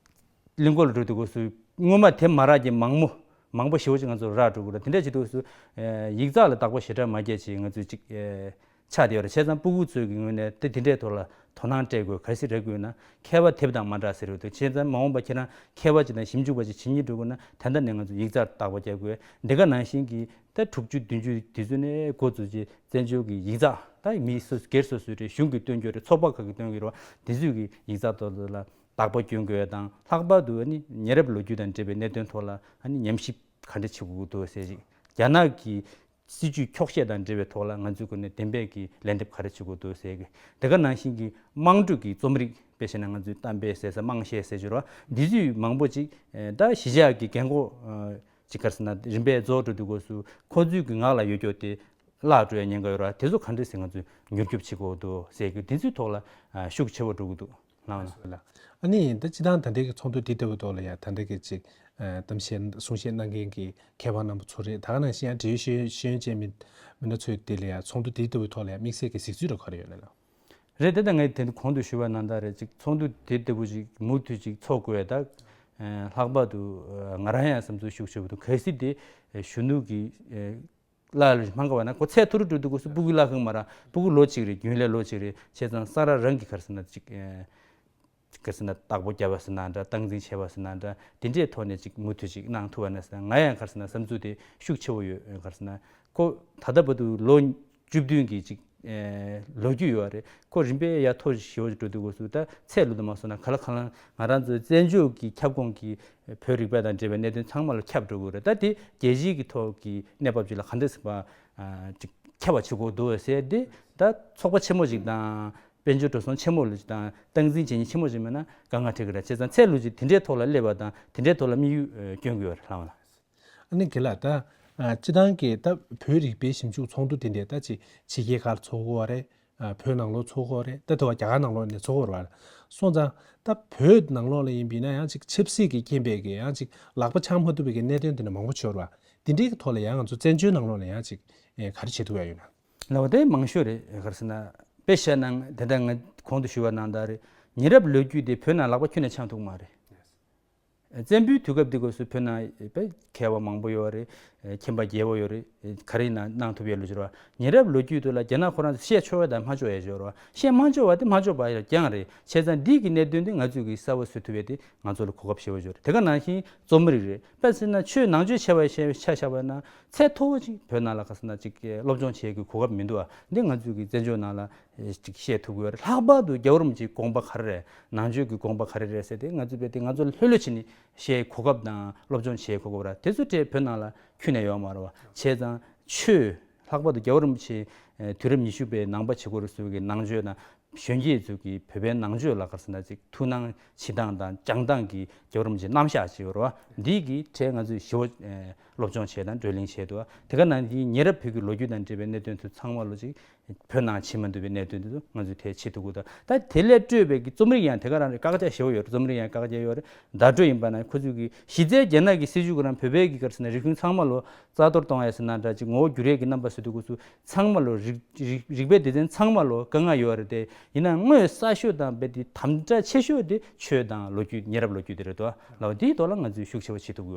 གླིང་སྐོར་ལ་འགྲོ་དུས་སྐབས་སུ་སྔོན་མ་དེ་མ་རག་གི་མང་མོ་མང་པོ་ཞེ་པོ་ཅིག་ང་ཚོར་རག་འགྲོ་གི་རེད། དེ་འདྲ་བྱེད་དུས་སུ་ཨེ་ཡིག་ཚགས་ལ་བདག་པོ་ཞེ་དྲག་མ་བརྒྱབ་ཅིག་ང་ཚོས་ཅིག་ཨེ་ཆགས་བསྡད་ཡོད་རེད། བྱས་ཙང་སྤུ་གུ་ཚོའི་གི་ངོས་ནས་དེ་དེ་འདྲའི་ཐོག་ལ་དོ་སྣང་སྤྲད་དགོས། གལ་སྲིད་རག་དགོས་ན་མཁས་པ་དེབ་དང་མ་འདྲ་ཟེར་ཡོད་དུས། བྱས་ཙང་མ་འོངས་པ་ཁྱེད་རང་མཁས་པ་ཅིག་དང་ཞིབ་འཇུག་པ་ཅིག་བྱེད་སྙིང་འདོད་དགོས་ན་ད་ལྟ་ནས་ང་ཚོ་ཡིག་ཚགས་བདག་པོ་རྒྱག་དགོས། འདི་ག་ནང་བཞིན་གྱི་ད་དྲུག་ཅུ་བདུན་ཅུ་དུས་ཚོད་ནས་འགོ་བཙུགས་རྗེས་བཙན་བྱོལ་གྱི་ཡིག་ཚགས་ད་མི་སོ་སོ་སྒེར་སོ་སོའི་རེད། གཞུང་གིས་སྟོན་རྒྱུ་རེད། ཚོགས་པ་ཁག་གིས་སྟོན་གྱི་རེད་བ། དེ་ཚོས་ཀྱི་ཡིག་ཚགས་ཐོག་ལ་བདག་པོ་སྐྱོན་དགོས་དང་། ལྷག་པར་དུ་ཨ་ནི་ཉེ་རབས་ལོ་རྒྱུས་དང་འབྲེལ་བའི་གནད་དོན་ཐོག་ལ་ཨ་ནི་ཉམས་ཞིབ་ག་འདྲ་བྱེད་དགོས་འདུག་ཟེར་ཅིག་རྒྱ་ནག་གི་སྲིད་ཇུས་འཁྱོག་བཤད་དང་འབྲེལ་བའི་ཐོག་ལ་ང་ཚོའི་ངོས་ནས་བདེན་པའི་གི་ལན་འདེབས་ག་རེ་བྱེད་དགོས་འདུག་ཟེར་གི། དེ་ག་ནང་བཞིན་གྱི་དམངས་ཁྲོད་ཀྱི་རྩོམ་རིག་དཔེ་བཤད་ན་ང་ཚོའི་གཏམ་དཔེ་ཟེར་ས། དམངས་གཞས་ཟེར་ཞོར་བ་འདི་ཚོས་མང་པོ་ཅིག་ཨེ་ད་གཞིས་ཆགས་ཀྱི་རྒན་གོག་ཨ་ཅིག་ག་རེ་ཟེར་ན་རིམ་པས་རྫོགས་འགྲོ་དུས་སྐབས་སུ་ཁོ་ཚོའི་གི་ངག་ལ་ཡོད་རྒྱུ་དེ་བརླག་འགྲོ་ཡ་ཉེན་ཁ་ཡོད་ར། དེ་ཚོ་ག་འདྲ་སེ་ང་ཚོས་མྱུར་སྐྱོབ་བྱེད་དགོས་འདུག་ཟེར་གི། དེ་ཚོའི་ཐོག་ལ་ཨ་ཤུགས་ཆེ་བོ་འགྲོ་གི་འདུག་ལགས། ལགས་སོ་ལགས། ཨ་ནི་ད་སྤྱིར་བཏང་ད་ལྟའི་གི་ཚོགས་འདུ་འདི་ལྟ་བུའི་ཐོག་ལ་ཡང་ད་ལྟའི་གི་ཅིག་ཨ་གཏམ་བཤད་གསུང་བཤད་གནང་མཁན་གྱི་མཁས་དབང་རྣམ་པ་ཚོ་རེད། ད་ག་ནང་བཞིན་ཡང་འབྲེལ་ཡོད་ཤེས་ཤེས་ཡོན་ཅན་མི་མི་སྣ་ཚོས་དེ་ལ་ཡང་ཚོགས་འདུ་འདི་ལྟ་བུའི་ཐོག་ལ་ཡང་དམིགས་བསལ་གྱི་གཟིགས་ཚུལ་རེ་ག་རེ་ཡོད་ན་ལགས། རེད། དེ་ལྟར་ངས་དེ་གོང་དུ་ཞུས་པ་ནང་ལྟར་རེད། ཅིག་ཚོགས་འདུ་དེ་ལྟ་བུ་ཅིག་མུ་མཐུད་ཅིག་ཚོགས་དགོས་ད། ཨ་ལྷག་པར་དུ་ཨ་ང་རང་ཡང་བསམ་ཚུལ་ཤུགས་ཆེ་བོ་འདུག་གལ་སྲིད་དེ་ཨ་གཞོན་ནུ་གི་ཨ་བླ་ལ་མ་དགའ་བ་ན་ཁོ་ཚད་མཐོ་རུ་འགྲོ་དུས་སྐབས་སུ་སྤུ་གུ་བླ་ཁང་མ་ར་སྤུ་གུ་ལོ་གཅིག་རེད། རྒྱུན་ལས་ལོ་གཅིག་རེད། བྱས་ཙང་ས་ར་རང་གི་ག་རེ་ཟེར་ན་ཅིག་ཨ་ག་རེ་ཟེར་ན་བདག་པོ་རྒྱབ་པ་ཟེར་ན་འདྲ། སྟངས་འཛིན་བྱས་པ་ཟེར་ན་འདྲ། དེ་འདྲའི་ཐོག་ནས་ཅིག་མུ་མཐུད་ཅིག་གནང་ཐུབ་པ་ན་ཟེར་ན། ང་ཡང་ག་རེ་ཟེར་ན་བསམ་ཚུལ་དེ་ཤུགས་ཆེ་བོ་ཡོད། ག་རེ་ཟེར་ན་ཁོ་ད་ལྟ་བར་དུ་ལོ་བཅུ་བདུན་གྱི་ཅིག་ཨེ་ལོ་རྒྱུས་ཡོད་རེད། ཁོ་རིམ་པས་ཡར་མཐོ་ཞེ་པོ་འགྲོ་དུས་སྐབས་སུ་ད་ཚད་ལོ་དུ་མ་སོང་ན་ག་ལ་གང་ལ་ང་རང་ཚོའི་བཙན་བྱོལ་གྱི་ཁྱབ་ཁོངས་ཀྱི་བོད་རིག་པ་དང་འབྲེལ་བའི་གནད་དོན་ཚང་མ་ལ་ཁྱབ་འགྲོ་གི་རེད། ད་དེ་རྒྱལ་སྤྱིའི་གི་ཐོག་གི་གནས་བབ་ཅིག་ལ་ག་འདྲ་ཟེར་བ་ཨ་ཅིག་ཁྱབ་པ་བྱེད་དགོས་འདུག་ཟེར་ཏེ། ད་ཚོགས་པ་ཆེན་མོ་ཅིག་དང་དཔལ་འབྱོར་འགྲོ་སོང་ཆེན་མོ་ཅིག་དང་སྟངས་འཛིན་བྱེད་མཁན་ཆེན་མོ་ཅིག་མེད་ན་དཀའ་ངལ་འཕྲད་ཀྱི་རེད། བྱས་ཙང་ཚད་ལོ་ཅིག་དེ་འདྲའི་ཐོག་ལ་སླེབས་པ་དང་དེ་འདྲའི་ཐོག་ལ་དམིགས་ཡུལ་ཨ་བསྐྱོན་གྱི་ཡོད་རེད་ལགས། ཨ་ནི་རྒན་ལགས། ད་ཨ་སྤྱིར་བཏང་གི་ད་བོད་རིག་པའི་ཞིབ་འཇུག་ཚོགས་འདུ་དེ་འདྲས་ད་ཅིག་ཕྱི་རྒྱལ་ཁག་ཚོགས་ཀྱི་ཡོད་རེད། ཨ་བོད་ནང་ལོགས་ཚོགས་ཀྱི་ཡོད་རེད། ད་དེ་བ་རྒྱ་གར་ནང་ལོགས་ནས་ཚོགས་ཀྱི་ཡོད་རེད་པ། སོང་ཙང་ད་བོད་ནང་ལོགས་ལ་ཡིན་པས་ན་ཡང་ཅིག་ཆབ་སྲིད་ཀྱི་རྐྱེན་པས་ཀྱི་ཡང་ཅིག་ལག་པ་འཆང་མ་ཐུབ་པའི་གི་གནད་དོན་དེ་འདྲ་མང་པོ་ཅིག་ཡོད་རེད་པ། དེ་འདྲའི་གི་ཐོག་ལ་ཡང་ང་ཚོ་བཙན་བྱོལ་ནང་ལོགས་ལ་ཡང་ཅིག་ཨེ་ག་རེ་བྱེད་ཐུབ་ཡ་ཡོད་ན། ལགས། དེ་མང་ཤོས་རེད། ག་རེ་ཟེར་ན་དཔེ་བཤད་ན་དེ་འདྲ་ང་གོང་དུ་ཞུས་པ་ནང་ལྟར་རེད། ཉེ་རབས་ལོ་རྒྱུས་དེ་བོད་ནང་ལག་པ་ཁྱོན་ནས་འཆང་ཐུབ་མ་རེད། བཙན་པོའི་དུས་སྐབས་འདི་སྐབས་སུ་བོད་ནང་དཔེ་མཁས་པ་མང་པོ་ཡོད་རེད། མཁྱེན་པ་རྒྱལ་པོ་ཡོད་རེད། ག་རེ་ཡིན་ན་གནང་ཐུབ་ཡས་ལོ་རྒྱུས་རེད་བ། ཉེ་རབས་ལོ་རྒྱུས་དེ་ལ་རྒྱ་ནག་ཁོ་རང་ཚོས་བཤད་ཆོག་པ་དང་མ་ཆོག་ཡས་ཡོད་རེད་བ། བཤད་མ་ཆོག་པ་དེ་མ་ཆོག་པ་ཡང་རྐྱང་རེད། བྱས་ཙང་འདི་གི་གནད་དོན་དེ་ང་ཚོས་ཀྱི་གསལ་པོ་བཟོ་ཐུབ་ཡས་དེ་ང་ཚོ་ལ་གོ་སྐབས་ཞེ་པོ་ཡོད་རེད། དེ་ག་ནང་བཞིན་རྩོམ་རིག་རེད། དཔེ་བྱས་ན་ཆོས་ནང་ཆོས་བྱས་པ་ཞེས་ཆ་བཞག་པ་ན་ཚད་མཐོ་བོ་ཅིག་བོད་ནང་ལ་ག་ཟེར་ན་ཅིག་སློབ་སྦྱོང་བྱེད་ཀྱི་གོ་སྐབས་མི་འདུག་བ། འདི་ང་ཚོས་ཀྱི་བཙན་བྱོལ་ནང་ལ་ཅིག་བཤད་ཐུབ་ཀྱི་ཡོད་རེད། ལྷག་པར་དུ་རྒྱལ་བ་རིན་པོ་ཆེའི་དགོངས་པ་ག་རེ་རེད། ནང་ཆོས་ཀྱི་དགོངས་པ་ག་རེ་རེད་ཟེར་ཏེ་ང་ཚོ་རྦད་དེ་ང་ཚོ་ལ་ལྷོད་ལྷོད་བྱས་ནས་བཤད་གོ་སྐབས་དང་སློབ་སྦྱོང་བྱེད་གོ་སྐབས་ར་དེ་ཚོ་འདྲ་བོད་ནང་ལ་ཁྱོན་ནས་ཡོད་མ་རེད་བ། བྱས་ཙང་ཆོས་ལྷག་པར་དུ་རྒྱལ་བ་རིན་པོ་ཆེ་དུས་རབས་ཉི་ཤུ་པའི་ནང་པ་བྱེད་སྒོ་རུ་བཟོས་ཀྱི་ནང་ཆོས་དང་གཞོན་སྐྱེས་ཚོ་གི་བོད་པའི་ནང་ཆོས་ལ་ག་ཟེར་ན་ཅིག་ཐུགས་སྣང་བྱེད་སྟངས་དང་སྦྱང་སྟངས་ཀྱི་རྒྱལ་བ་རིན་པོ་ཆེའི་རྣམ་གཞག་ཅིག་ཡོད་རེད་བ། འདི་གི་གྲས་ང་ཚོས་ཞེ་པོ་སློབ་སྦྱོང་བྱས་དང་བགྲོ་གླེང་བྱས་འདུག་བ། དེ་ག་ནང་བཞིན་ཉེ་རབས་བོད་ཀྱི་ལོ་རྒྱུས་དང་འབྲེལ་བའི་གནད་དོན་ཚོ་ཚང་མ་ལོ་ཅིག་བོད་ནང་ཕྱིན་མ་འདུག་པའི་གནད་དོན་དེ་ཚོ་ང་ཚོས་དེ་བྱེད་ཐུབ་ཀྱི་འདུག་ད་དེ་ལས་སྤྲོས་པའི་གི་རྩོམ་རིག་ཡང་དེ་ག་རང་རེད། བཀག་རྒྱ་ཞེ་པོ་ཡོད་རེད། རྩོམ་རིག་ཡང་བཀག་རྒྱ་ཡོད་རེད། བརྡ་སྤྲོད་ཡིན་པ་ན་ཁོ་ཚོས་གི་གཞི་རྩའི་རྒྱ་ནག་གི་སྲིད་ཇུས་ཀྱི་རང་བོད་པའི་གི་ག་རེ་ཟེར་ན་རིག་གཞུང་ཚང་མ་ལོ་རྩ་གཏོར་གཏོང་ཡ་ཟེར་ན་འདྲ་ཅིག་ངོ་བོ་འགྱུར་ཡས་ཀྱི་རྣམ་པ་བཟོ་དུས་སྐབས་སུ་ཚང་མ་ལོ་རིག་རིག་རིག་པའི་སྡེ་ཚན་ཚང་མ་ལོ་དཀའ་ངལ་ཡོད་རེད་དེ། ཡིན་ན་དངོས་གསར་ཤོས་དང་རྦད་དེ་དམ་དྲག་ཆེ་ཤོས་དེ་ཆོས་དང་ལོ་རྒྱུས་ཉེ་རབས་ལོ་རྒྱུས་དེ་རེད་དོ། ལའོ་དེའི་ཐོག་ལ་ང་ཚོས་ཤུགས་ཆེ་བ་བྱེད་ཐུབ་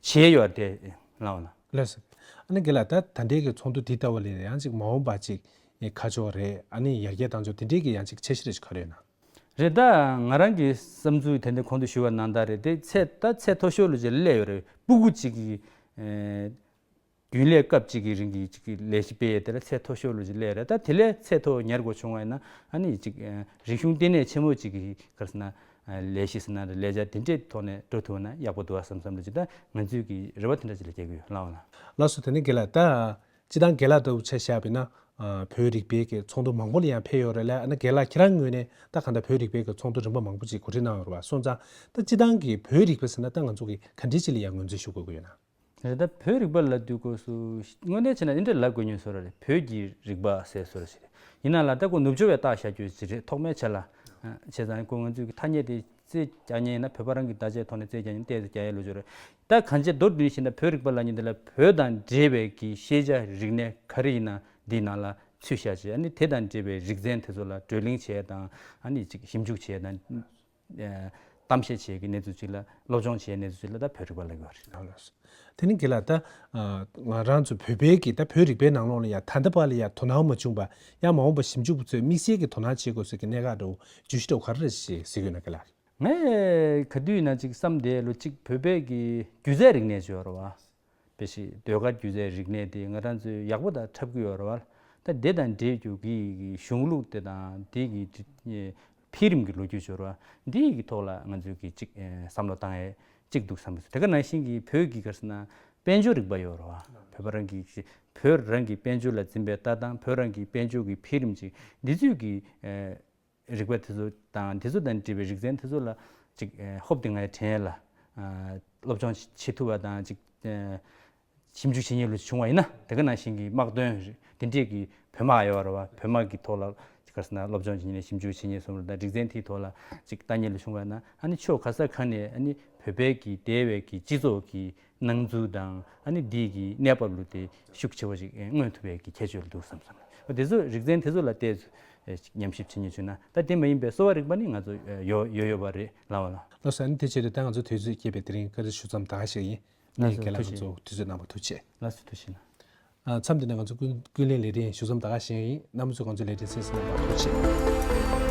ཀྱི་ཡོད་རེད། བྱས་ཡོད་རེད་དེ་ལའོ་ལ། ལགས་སོ། ཨ་ནི་རྒན་ལགས་ད་ད་ལྟའི་གི་ཚོགས་འདུ་འདི་ལྟ་བུ་ལས་ཡང་ཅིག་མ་འོངས་པ་ཅིག་ཁ་ཕྱོགས་རེད། ཨ་ནི་ཡར་རྒྱས་གཏང་ཕྱོགས་དེ་འདྲའི་གི་ཡང་ཅིག་འཆར་གཞི་རེ་ཞིག་ག་རེ་ཡོད་ན། རེད། ད་ང་རང་གི་བསམ་ཚུལ་དེ་འདྲ་གོང་དུ་ཞུས་པ་ནང་ལྟར་རེད་དེ། ཚད་ད་ཚད་མཐོ་ཤོས་ལོ་ཅིག་སླེབས་ཡོད་རེད། སྤུ་གུ་གཅིག་གི་ཨེ་རྒྱུན་ལས་སྐབས་གཅིག་གི་རིང་གི་གཅིག་གི་ལས་གཞི་སྤེལ་ཡས་དེ་ལ་ཚད་མཐོ་ཤོས་ལོ་ཅིག་སླེབས་རེད། ད་དེ་ལས་ཚད་མཐོ་ཉར་དགོས་བྱུང་བ་ཡིན་ན་ཨ་ནི་གཅིག་ཨེ་རིག་གཞུང་ལྟེ་གནས་ཆེན་མོ་གཅིག་གི་ག་རེ་ཟེར་ན་ལས་གཞི་ཟེར་ན་རེད། ལས་འཆར་དེ་འདྲའི་ཐོག་ནས་འགྲོ་ཐུབ་ན་ཡག་པོ་འདུག་བ་བསམ་བསམ་ལ་ཅིག་ད་ང་ཚོས་ཀྱི་རེ་བ་དེ་འདྲ་ཅིག་ལ་བསྐྱེད་ཀྱི་ཡོད། ལགས་འོ་ལགས། ལགས་སོ། དེ་ནི་རྒན་ལགས་ད་སྤྱིར་བཏང་རྒན་ལགས་ལྟ་བུ་ཆ་བཞག་པ་ཡིན་ན་ཨ་བོད་རིག་པའི་གི་ཚོགས་འདུ་མང་པོ་ལ་ཡང་ཕེབས་ཡོད་རེད་ལ། ཨ་ནི་རྒན་ལགས་ཁྱེད་རང་ངོས་ནས་ད་གང་ལྟར་བོད་རིག་པའི་གི་ཚོགས་འདུ་རིམ་པ་མང་པོ་ཅིག་གོ་སྒྲིག་གནང་ཡོད་རེད་བ། སོང་ཙང་ད་སྤྱིར་བཏང་གི་བོད་རིག་པ་ཟེར་ན་ད་ང་ཚོ་གི་ག་འདྲའི་ཅིག་ལ་ཡང་ངོས་འཛིན་ཞུ་དགོས་ཀྱི་ཡོད་ན། རེད། ད་བོད་རིག་པ་ལབ་དུས་སྐབས་སུ་དངོས་གནས་བྱས་ན་འདི་འདྲ་ལབ་དགོས་ཉེན་བཟོ་ར་རེད། བོད་ཀྱི་རིག་པ་ཟེར་བཟོ་ར་ཞིག་རེད། ཡིན་ན་ལ་ད་ཁོ་ནུབ་ཕྱོགས་པའི་རྟགས་བཞག་རྒྱུ་ཞིག་རེད། ཐོག་མའི་ཆ་ལ། ཨ་བྱས་ཙང་ཁོ་ང་ཚོས་ཀྱི་ཐ་སྙད་དེ་རྩིས་རྒྱག་མཁན་ཡིན་ན་བོད་པ་རང་གི་བརྡ་ཆད་ཐོག་ནས་རྩིས་རྒྱག་མཁན་ཏོག་ཙམ་རྒྱག་ཡས་ལོ་ཅིག་རེད། ད་གང་ཅི་མདོར་བསྡུས་ཤིག་ན་བོད་རིག་པ་ལབ་མཁན་འདི་ལ་བོད་དང་འབྲེལ་བའི་གི་ཤེས་བྱ་རིག་གནས་ག་རེ་ཡིན་ན་འདིའི་ནང་ལ་ཚུད་བཞག་བྱས། ཨ་ནི་དེ་དང་འབྲེལ་བའི་རིག་ཚན་དེ་ཚོ་ལ་བགྲོ་གླེང་བྱས་དང་ཨ་ནི་ཅིག་ཞིབ་འཇུག་བྱས་དང་། ཨ་གཏམ་བཤད་བྱེད་ཀྱི་གནས་ཚུལ་ཅིག་ལ་སློབ་སྦྱོང་བྱེད་ཀྱི་གནས་ཚུལ་ཅིག་ལ་ད་བོད་རིག་པ་ལབ་ཀྱི་ཡོད་རེད། ལགས་སོ། དེ་ནི་རྒན་ལགས་ད་ཨ་ང་རང་ཚོ་བོད་པའི་གི་ད་བོད་རིག་པའི་ནང་ལོགས་ལ་ཡང་ད་ལྟ་བར་ལ་ཡང་དོ་སྣང་མ་བྱུང་བ་ཡང་མ་འོངས་པ་ཞིབ་འཇུག་པ་ཚོས་དམིགས་བསལ་གྱི་དོ་སྣང་བྱེད་དགོས་ཟེར་གྱི་གནད་འགག་འདྲ་བོ་བརྗོད་གཞི་འདྲ་བོ་ག་རེ་རེད་ཅེས་ཟེར་གྱི་ཡོད་ན་རྒན་ལགས། ངས་ག་དུས་ཡིན་ན་ཅིག་བསམ་བསྡད་ལོ་ཅིག་བོད་པའི་གི་སྒྱུ་རྩལ་རིག་གནས་ཅིག་ཡོད་རེད་བ། དཔེ་ཞིག་ཟློས་གར་སྒྱུ་རྩལ་རིག་གནས་དེ་ང་རང་ཚོས་ཡག་པོ་དང་འཁྲབ་ཀྱི་ཡོད་རེད་བ། ད་དེ་དང་འབྲེལ་རྒྱུ་གི་གཞུང་ལུགས་དེ་དང་དེ་གི་འཕེལ་རིམ་གྱི་ལོ་རྒྱུས་ཅིག་ཡོད་རེད་བ། འདི་གི་ཐོག་ལ་ང་ཚོས་ཀྱི་ཅིག་ཨེ་བསམ་བློ་བཏང་ཡས་ཅིག་འདུག་བསམ་གྱི་འདུག་དེ་ག་ནང་བཞིན་གྱི་བོད་ཀྱི་ག་རེ་ཟེར་ན་དཔལ་འབྱོར་རིག་པ་ཡོད་རེད་བ། བོད་པ་རང་གི་བོད་རང་གི་དཔལ་འབྱོར་ལ་འཛིན་པའི་ལྟ་སྟངས། བོད་རང་གི་དཔལ་འབྱོར་གྱི་འཕེལ་རིམ་ཅིག་འདི་ཚོས་ཀྱི་ཨེ་རིག་པ་དེ་ཚོ་དང་དེ་ཚོ་དང་འབྲེལ་བའི་རིག་ཚན་དེ་ཚོ་ལ་ཅིག་ཨེ་ཧོབ་སྟེ་ང་ཡི་དྲན་ཡས་ལ་ཨ་སློབ་སྦྱོང་བྱེད་ཐུབ་པ་དང་ཅིག་ཨེ་ཞིབ་འཇུག་བྱེད་མཁན་ལོ་བྱུང་བ་ཡིན་ན། དེ་ག་ནང་བཞིན་གྱི་དམག་དོན་རེད། དེ་འདྲས་ཀྱི་བོད་དམག་ཡོད་རེད་བ། བོད་དམག་གི་ཐོག་ལ་ག་རེ་ཟེར་ན་སློབ་སྦྱོང་བྱེད་མཁན་ཞིབ་འཇུག་བྱེད་མཁན་སོགས་ལ་དང་རིག་ཚན་དེའི་ཐོག་ལ་ཅིག་ལྟ་མཁན་ལོ་བྱུང་བ་ཡིན་ན། ཨ་ནི་ཕྱོགས་ག་ས་ག་ནས་ཨ་ནི་བོད་པའི་གི་འདས་པའི་གི་སྤྱི་ཚོགས་ཀྱི་སྣང་ཚུལ་དང་ཨ་ནི་འདི་གི་གནས་བབ་ལུ་དེ་ཤུགས་ཆེ་བ་ཞིག་མངོན་ཐུབ་པའི་གི་ཁྱད་ཆོས་ལ་འདུག་བསམ་བསམ། འོ་དེ་ཚོ་རིག་ཚན་དེ་ཚོ་ལ་བལྟས་ཚུལ་ཉམས་ཞིབ་བྱེད་མཁན་བྱུང་ན། ད་དེ་མ་ཡིན་པའི་གསོ་བ་རིག་པ་ནི་ང་ཚོ་ཡོད་ཡོད་ཡོད་པ་རེད་ལགས་བ་ལགས། ལགས་སོ། ཨ་ནི་དེ་བྱས་ཏེ་ད་ང་ཚོ་དུས་ཚོད་སྐྱེལ་བའི་དེ་རིང་བཀའ་འདྲི་ཞུ་མཚམས་ད་ག་ཞིག་ཡིན། ལགས་སོ། ངས་རྒན་ལགས་ཐུགས་རྗེ་ཆེ། ང་ཚོ་དུས་ཚོད་གནང་བར་ཐུགས་རྗེ་ཆེ། ལགས་སོ། ཐུགས་རྗེ་ཆེ་གནང་། ཨ་མཚམས་འདི་ནས་ང་ཚོ་ཀུན་ཀུན་གླེང་ལས་རིམ་ཞུ་མཚམས་ད་ག་ཞིག་ཡིན། རྣམ་པ་ཚོས་ང་ཚོའི་ལས་རིམ་གསན་གཟིགས་གནང་བར་ཐུགས་རྗེ་ཆེ།